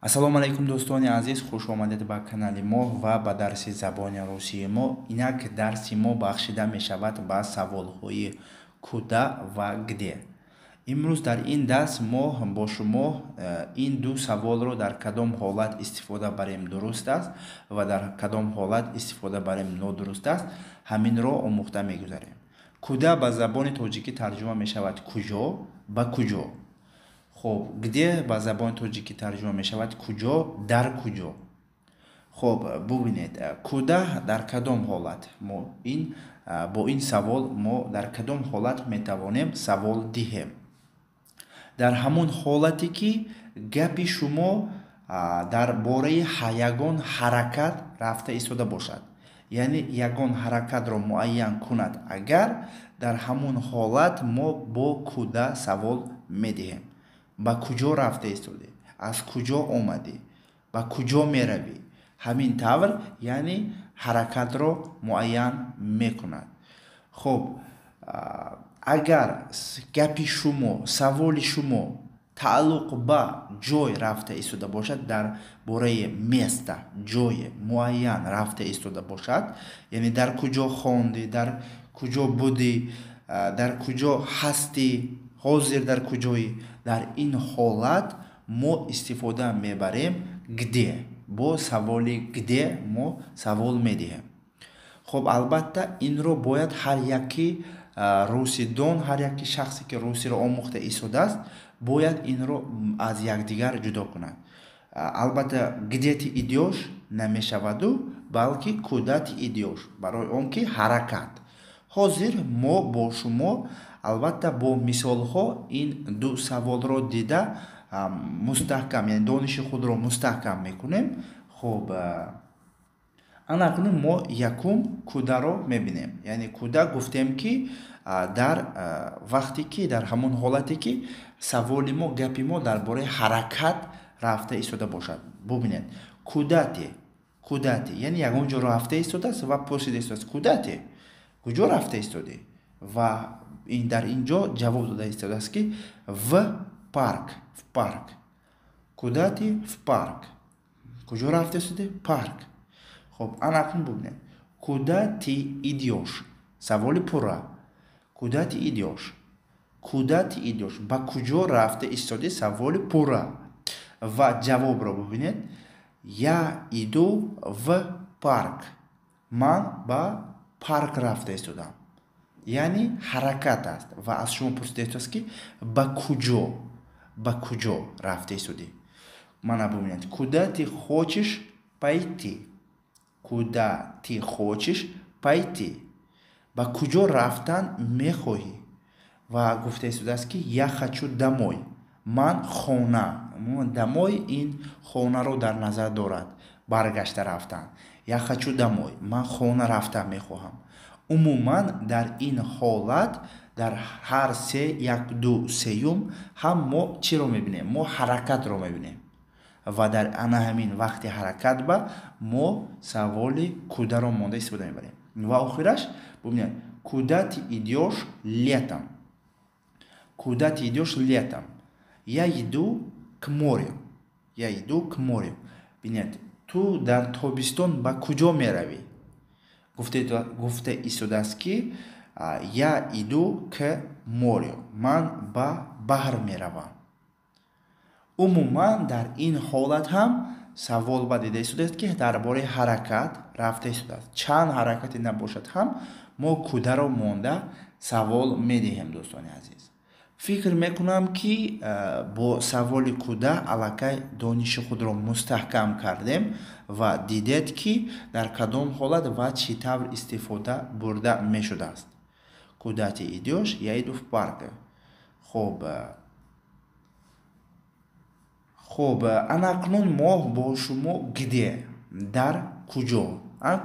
Ассалому алайкум, дӯстони азиз, хуш омадед ба канали мо ва ба дарси забони русии мо. Инак дарси мо бахшида мешавад ба саволҳои куда ва где. Имрӯз дар ин дарс мо бо шумо ин ду саволро дар кадом ҳолат истифода барем дуруст аст ва дар кадом ҳолат истифода барем нодуруст аст, ҳаминро омӯхта мегузарем. Куда ба забони тоҷикӣ тарҷума мешавад куҷо, ба куҷо. Хоб, где ба забони тоҷикӣ тарҷума мешавад куҷо, дар куҷо. Хоб, бубинед, куда дар кадом ҳолат мо ин бо ин савол мо дар кадом ҳолат метавонем савол диҳем? Дар ҳамон ҳолате ки гапи шумо дар бораи ягон ҳаракат рафта истода бошад, яъне ягон ҳаракатро муайян кунад, агар дар ҳамон ҳолат мо бо куда савол медиҳем. Ба куҷо рафта истодӣ, аз куҷо омадӣ, ба куҷо меравӣ, ҳамин тавр, яъне ҳаракатро муайян мекунад. Хоб, агар гапи шумо, саволи шумо тааллуқ ба ҷой рафта истода бошад, дар бораи место, ҷои муайян рафта истода бошад, яъне дар куҷо хондӣ, дар куҷо будӣ, дар куҷо ҳастӣ, ҳозир дар куҷоӣ, дар ин ҳолат мо истифода мебарем где. Бо саволи где мо савол медиҳем. Хоб, албатта инро бояд ҳар яки русидон, ҳар яки шахсе ки русиро омӯхта истодааст, бояд инро аз якдигар ҷудо кунад. Албатта где ты идёшь намешаваду, балки куда ты идёшь, барои он ки ҳаракат. Ҳозир мо бо шумо албатта бо мисолҳо ин ду саволро дида мустаҳкам, яъне дониши худро мустаҳкам мекунем. Хоб, ана акнун мо якум кударо мебинем. Яъне куда гуфтем ки дар вақте ки дар ҳамон ҳолате ки саволи мо, гапи мо дар бораи ҳаракат рафта истода бошад. Бубинед, куда ты, куда ты, яъне ягон ҷо рафта истодааст ва пурсида истодааст куда ты, куҷо рафта истодӣ? Ва ин дар ин ҷо ҷавоб дода истодааст ки в парк, в парк. Куда ты? В парк. Куҷо рафта истодӣ? Парк. Хоб, ана акнун бубинед, куда ты идёшь, саволи пурра. Куда ты идёшь, куда ты идёшь, ба куҷо рафта истодӣ, саволи пурра. Ва ҷавобро бубинед, я иду в парк, ман ба парк рафта истодам. Яъне ҳаракат аст ва аз шумо пурсида истодааст ки ба куҷо, ба куҷо рафта истодӣ. Мана бубинед, куда ты хочешь пойти, куда ты хочешь пойти, ба куҷо рафтан мехоҳӣ? Ва гуфта истодааст ки я хочу домой, ман хона. Домой ин хонаро дар назар дорад, баргашта рафтан. Я хочу домой, ман хона рафтан мехоҳам. Умуман дар ин ҳолат дар ҳар се, як, ду, сеюм ҳам мо чиро мебинем? Мо ҳаракатро мебинем ва дар ана ҳамин вақти ҳаракат ба мо саволи кударо монда истифода мебарем. Ва охираш бубинед, куда ты идёшь летом, куда ты идёшь летом, я иду к морю, я иду к морю. Бинед, ту дар тобистон ба куҷо меравӣ? Гуфта истодааст ки я иду к морю, ман ба баҳр меравам. Умуман дар ин ҳолат ҳам савол ба дида истодааст ки дар бораи ҳаракат рафта истодааст. Чанд ҳаракате набошад ҳам мо кударо монда савол медиҳем. Дӯстони азиз, фикр мекунам ки бо саволи куда аллакай дониши худро мустаҳкам кардем ва дидед ки дар кадом ҳолат ва чӣ тавр истифода бурда мешудааст. Куда ты идёшь? Я иду в парк. Хоб, хоб, ана акнун мо бо шумо где, дар куҷо,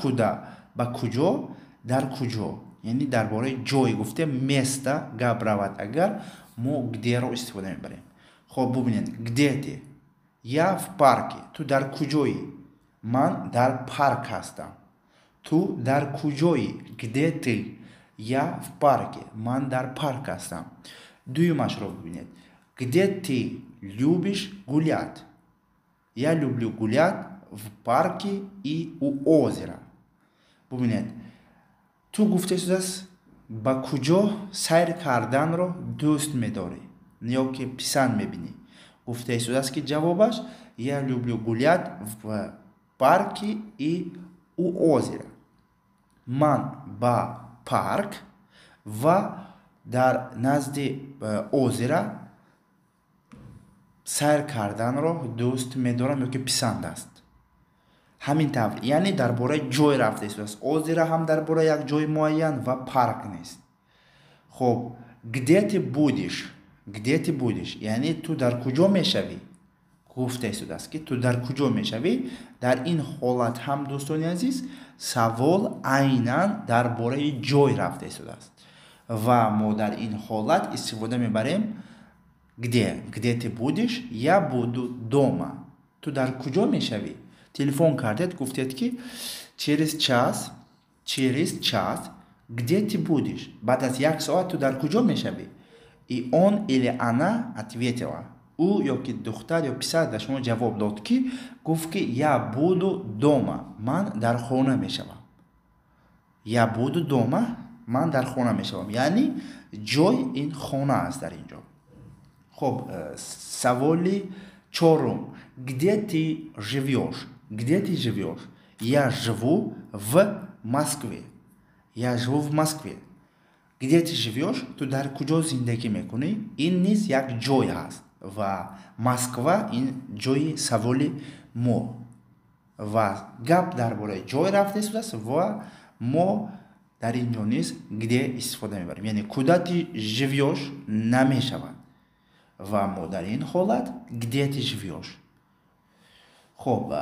куда, ба куҷо, дар куҷо, яъне дар бораи ҷой гуфтем, место гап равад агар мо гдеро истифода мебарем. Хоб, бубинед, где ты? Я в парке. Ту дар куҷоӣ? Ман дар парк ҳастам. Ту дар куҷоӣ? Где ты? Я в парке. Ман дар парк ҳастам. Дуюмашро бубинед, где ты любишь гулять? Я люблю гулять в парке и у озера. Бубинед, ту гуфта шудааст, ба куҷо сайр карданро дӯст медорӣ ё ки писанд мебинӣ? Гуфта истодааст, ки ҷавобаш: я люблю гулять в парке и у озера. Ман ба парк ва дар назди озера сайр карданро дӯст медорам ё ки писанд аст. Ҳамин тавр, яъне дар бораи ҷой рафта истодааст. Озера ҳам дар бораи як ҷои муайян ва парк нест. Хуб, где ты будешь? Где ты будешь, яъне ту дар куҷо мешавӣ? Гуфта истодааст, ки ту дар куҷо мешавӣ. Дар ин ҳолат ҳам, дӯстони азиз, савол айнан дар бораи ҷой рафта истодааст ва мо дар ин ҳолат истифода мебарем где. Где ты будешь? Я буду дома. Ту дар куҷо мешавӣ? Телефон кардед, гуфтед, ки через час, через час где ты будешь? Баъд аз як соат ту дар куҷо мешавӣ? И он или она ответила, ӯ ё ки духтар ё писар дар шумо ҷавоб дод, ки гуфт, ки я буду дома, ман дар хона мешавам. Я буду дома, ман дар хона мешавам, яъне ҷой ин хона аст дар ин ҷо. Хуб, саволи чорум: где ты живёшь? Где ты живёшь? Я живу в Москве. Я живу в Москве. Где ты живёшь? Ту дар куҷо зиндагӣ мекунӣ? Ин низ як ҷой ҳаст ва Москва ин ҷои саволи мо ва гап дар бораи ҷой рафта истодааст ва мо дар ин ҷо низ где истифода мебарем, яъне куда ты живёшь намешавад ва мо дар ин ҳолат где ты живёшь. Хуб,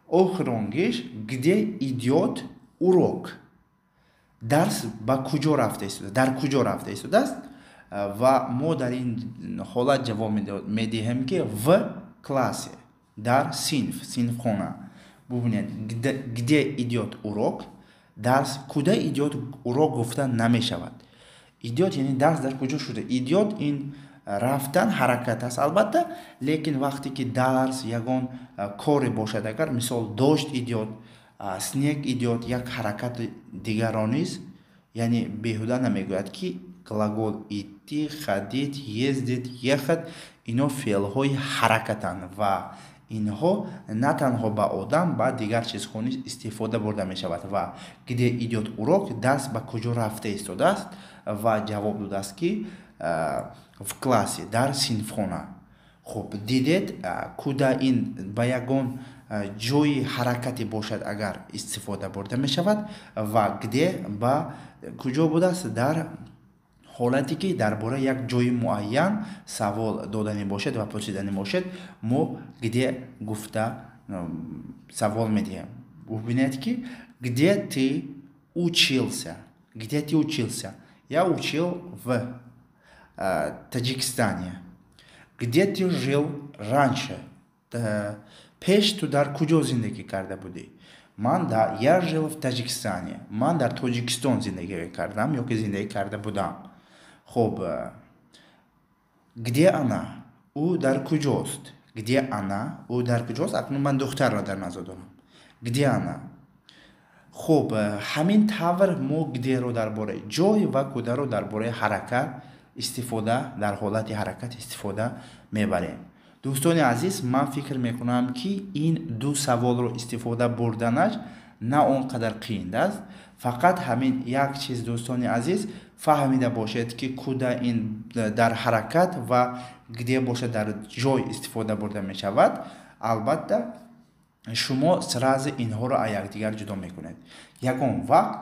охиронгиш: где идёт урок? Дарс ба куҷо рафта истодааст, дар куҷо рафта истодааст? Ва мо дар ин ҳолат ҷавоб медиҳем, ки в классе, дар синф, синфхона. Бубинед, где идёт урок, дарс куда идёт урок гуфта намешавад. Идёт, яъне дарс дар куҷо шуда. Идёт ин рафтан, ҳаракат аст албатта, лекин вақте ки дарс ягон коре бошад, агар мисол дождь идёт, снег идёт, як ҳаракати дигарро низ, яъне беҳуда намегӯяд, ки глагол идти, ходить, ездить, ехать, ино феълҳои ҳаракатанд ва инҳо на танҳо ба одам, ба дигар чизҳо низ истифода бурда мешавад. Ва где идёт урок, дарс ба куҷо рафта истодааст? Ва ҷавоб додааст, ки в классе, дар синфхона. Хуб, дидед, куда ин ба ягон ҷои ҳаракате бошад агар, истифода бурда мешавад ва где ба куҷо будааст. Дар ҳолате ки дар бораи як ҷои муайян савол доданӣ бошед ва пурсиданӣ бошед, мо где гуфта савол медиҳем. Бубинед, ки где ты учился? Где ты учился? Я учил в Таджикистане. Где ты жил раньше? Пеш ту дар куҷо зиндагӣ карда будӣ? Ман я жил в Таджикистане, ман дар Тоҷикистон зиндагӣ кардам ё ки зиндагӣ карда будам. Хуб, где она? Ӯ дар куҷост? Где она? Ӯ дар куҷост? Акнун ман духтарро дар назар дорам. Где она? Хуб, ҳамин тавр мо гдеро дар бораи ҷой ва кударо дар бораи ҳаракат истифода, дар ҳолати ҳаракат истифода мебарем. Дӯстони азиз, ман фикр мекунам, ки ин ду саволро истифода бурданаш на он қадар қиин аст. Фақат ҳамин як чиз, дӯстони азиз, фаҳмида бошед, ки куда ин дар ҳаракат ва где бошад, дар ҷой истифода бурда мешавад. Албатта, шумо сразу инҳоро аз якдигар ҷудо мекунед. Ягон вақт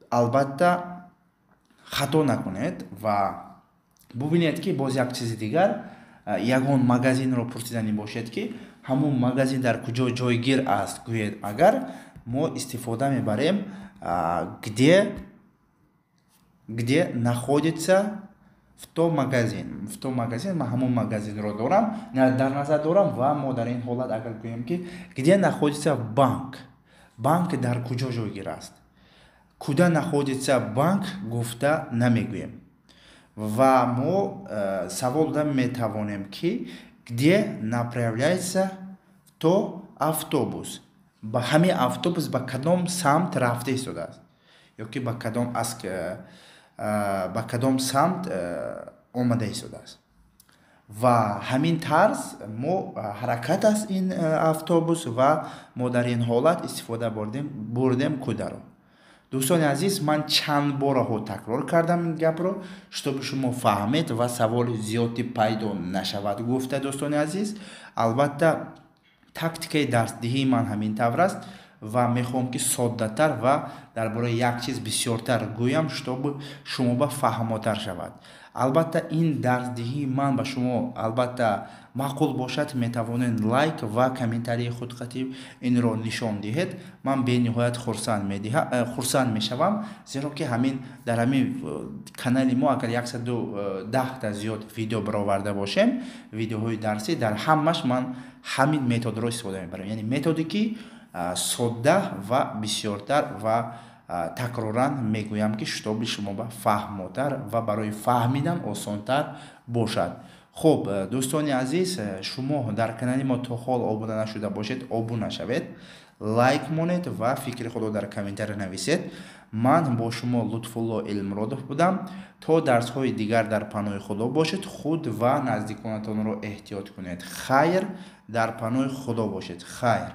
албатта хато накунед. Ва бубинед, ки боз як чизи дигар: ягон магазинро пурсиданӣ бошед, ки ҳамун магазин дар куҷо ҷойгир аст, гӯед агар, мо истифода мебарем где. Где находится в то магазин? В то магазин, ман ҳамун магазинро дорам, дар назар дорам. Ва мо дар ин ҳолат агар гӯем, ки где находится банк, банк дар куҷо ҷойгир аст, куда находится банк гуфта намегӯем. Ва мо савол дода метавонем, ки где направляется. То автобус, ба ҳамин автобус ба кадом самт рафта истодааст ё ки ба кадом самт омада истодааст. Ва ҳамин тарз мо ҳаракат аст ин автобус, ва мо дар ин ҳолат истифода бурдем кударо. Дӯстони азиз, ман чанд бораҳо такрор кардам ин гапро, чтобы шумо фаҳмед ва саволи зиёдӣ пайдо нашавад гуфта. Дӯстони азиз, албатта, тактикаи дарсдиҳии ман ҳамин тавр аст ва мехоҳам, ки соддатар ва дар бораи як чиз бисёртар гӯям, чтобы шумо ба фаҳмотар шавад. Албатта, ин дарсдиҳии ман ба шумо, албатта, маъқул бошад, метавонед лайк ва комментарии худ қатиб инро нишон диҳед. Ман бениҳоят хурсанд мешавам, зеро ки ҳамин дар ҳамин канали мо агар 110-та зиёд видео бароварда бошем, видеоҳои дарсӣ, дар ҳамаш ман ҳамин методро истифода мебарам, яъне методе, ки содда ва бисёртар ва такроран мегӯям, ки чтобы шумо ба фаҳмотар ва барои фаҳмидан осонтар бошад. Хуб, дӯстони азиз, шумо дар канали мо то ҳол обуна нашуда бошед, обуна шавед, лайк монед ва фикри худро дар комментария нависед. Ман бо шумо Лутфулло Илмродов будам. То дарсҳои дигар дар паноҳи Худо бошед. Худ ва наздиконатонро эҳтиёт кунед. Хайр, дар паноҳи Худо бошед. Хайр.